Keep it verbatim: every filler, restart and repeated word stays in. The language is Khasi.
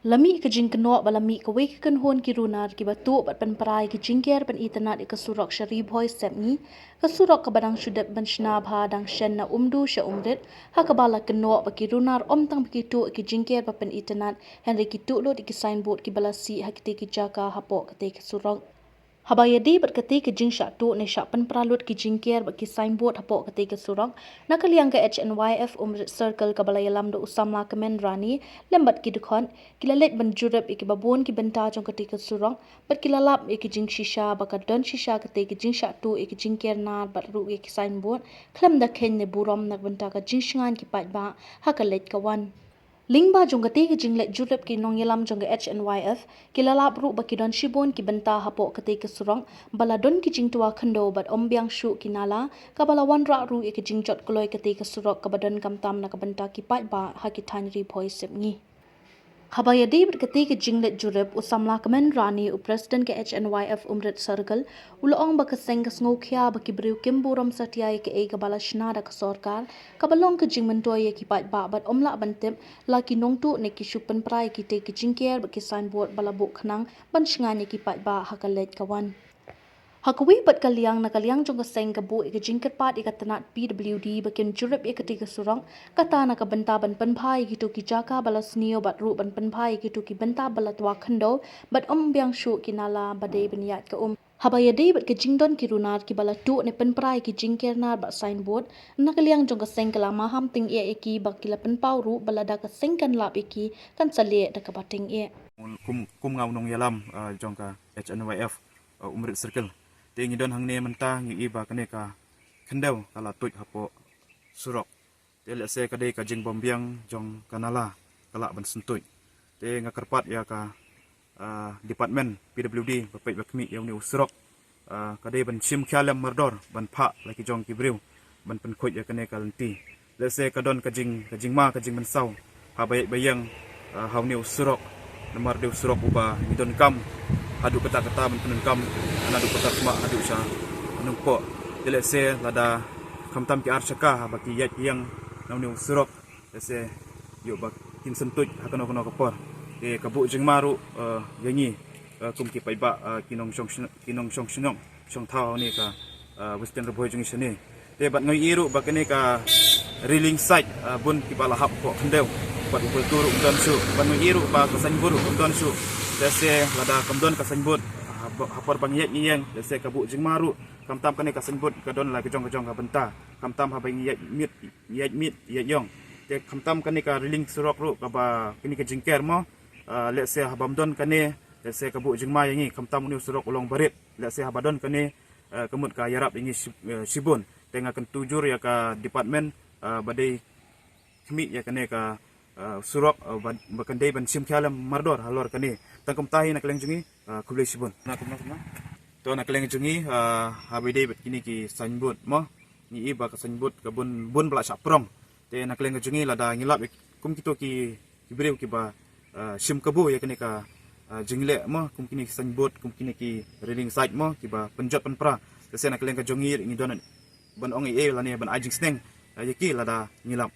La mih ka jingkynnoh ba la mih kawei ka kynhun ki runar kiba tuh bad pynpra ïa ki jingker pynitynnad ïa ka surok sha Ri Bhoi Sepngi, ka surok kaba dang shu dep ban shna bha dang shen na Umdu sha Umrit, ha kaba la kynnoh ba ki runar ym tang ba ki tuh ïa ki jingker ba pynitynnad, hynrei ki tuh lut ïa ki signboard kiba la sih ha kitei ki jaka hapoh katei ka surok. Haba ïadei bad katei ka jingshah tuh ne shah pynpra lut ki jingker bad ki signboard hapoh katei ka surok, na ka liang ka H N Y F Umrit Circle kaba la ïalam da u samla kmen Rani lem bad ki dkhot, ki la leit ban jurip ïa kiba bun ki bynta jong katei ka surok, bad ki la lap ïa ki jingshisha ba ka don shisha katei ka jingshah tuh ïa ki jingker nar bad ruh ïa ki signboard, khlem da kheiñ ne burom na ka bynta ka jingshngaiñ ki paidbah ha ka leit ka wan. Lyngba jong katei ka jingleit jurip ki nongïalam jong ka H N Y F, ki la lap ruh ba ki don shibun ki bynta hapoh katei ka surok, ba la don ki jingtwa khyndew bad ym biang shuh ki nala, kaba la wanrah ruh ïa ka jingjot kloi katei ka surok kaba don khamtam na ka bynta ki paidbah ha ki thaiñ Ri Bhoi Sepngi. Haba ïadei bad katei ka jingleit jurip, u samla kmen Rani, u president ka H N Y F Umrit Circle, u la ong ba ka seng ka sngewkhia ba ki briew kim burom satia ïa kaei kaba la shna da ka sorkar, kaba long ka jingmyntoi ïa ki paidbah bad ym lah ban tip la ki nongtuh ne ki shu pynpra ïa kitei ki jingker bad ki signboard ba la buh khnang ban shngaiñ ïa ki paidbah ha ka leit ka wan. Ha kawei pat ka liang, na ka liang jong ka seng ka buh ïa ka jingkyrpad ïa ka tnat P W D ba kin jurip ïa katei ka surok, kata na ka bynta ban pynbha ïa kito ki jaka ba la sniew bad ruh ban pynbha ïa kito ki bynta ba la twa khyndew bad ym biang shuh ki nala ba dei ban ïaid ka um. Haba ïadei bad ka jingdon ki runar kiba la tuh ne pynpra ïa ki jingker nar bad signboard, na ka liang jong ka seng ka la maham tyngeh ïa ki ba ki la pynpaw ruh ba lada ka seng kan lap ïa ki, kan sa leh da kaba tyngeh. Kum, kum nga u nongïalam, ah, jong ka H N Y F, ah, Umrit Circle. Te ngi don hangne mynta ngi i ba kane ka khyndew ka la tuid hapoh surok. Te lehse ka dei ka jingbymbiang jong ka nala ka lah ban syntuid. Te nga kyrpad ïa ka, ah, department P W D ba peit ba khmih ïa une u surok. Ah, ka dei ban shim khia lem mardor ban phah la ki jong ki briew ban pynkhuid ïa kane ka lynti. Lehse ka don ka jing, ka jingma ka jingmynsaw haba ïaid ba ïeng, ah, ha une u surok. Namar dei u surok uba ngi donkam haduh katta katta ban pyndonkam, naduh patar khmat haduh sha nongpoh. Te lehse lada khamtam ki ar shaka haba ki ïaid ïeng na une u surok, lehse ïoh ba kin syntuid ha kano kano ka por. Te ka buh jingma ruh, eh, ïa ngi, eh, kum ki paidbah, eh, ki nongshong shnong, ki nongshong shnong, shong thaw ha une ka, eh, Western Ri Bhoi jong ngi shane. Te bad nga ïohi ruh ba kane ka railing side, eh, bun kiba la hap hapoh khyndew. Bad u kyltu ruh um don shuh. Bad nga ïohi ruh ba ka signboard ruh um don shuh. Lehse lada kam don ka signboard, ha, ha por ba ngi ïaid ngi ïeng, lehse ka buh jingma ruh. Khamtam kane ka signboard ka don la ka jong ka jong ka bynta. Khamtam haba ngi ïaid miet, ïaid miet, ïaid ïong. Te khamtam kane ka railing surok ruh kaba kane ka jingker mo. Ah, lehse haba ym don kane, lehse ka buh jingma ïa ngi, khamtam une u surok u long barit. Lehse haba don kane, ah, ka mut ka ïarap ïa ngi shi-, eh, shibun. Te nga kyntu jur ïa ka department, ah, ba dei khmih ïa kane ka, ah, surok, ah, ba, ba kan dei ban shim khia lem mardor halor kane. Tang kumta hi na ka liang jong ngi, ah, khublei shibun. Na kumna kumna. To na ka liang jong ngi, ah, haba ïadei bad kine ki signboard mo. Ngi i ba ka signboard ka bun, bun ba la shah prong. Te na ka liang jong ngi lada ngi lap kum kito ki, ki briew kiba, ah, shim kabu ïa kane ka, ah, jingleh mo, kum kine ki signboard, kum kine ki railing side mo, kiba pynjot pynpra. Te sa na ka liang jong ngi ngi don ban ong ei ei lane ban ai jingsneng, ah, ïa ki lada ngi lap.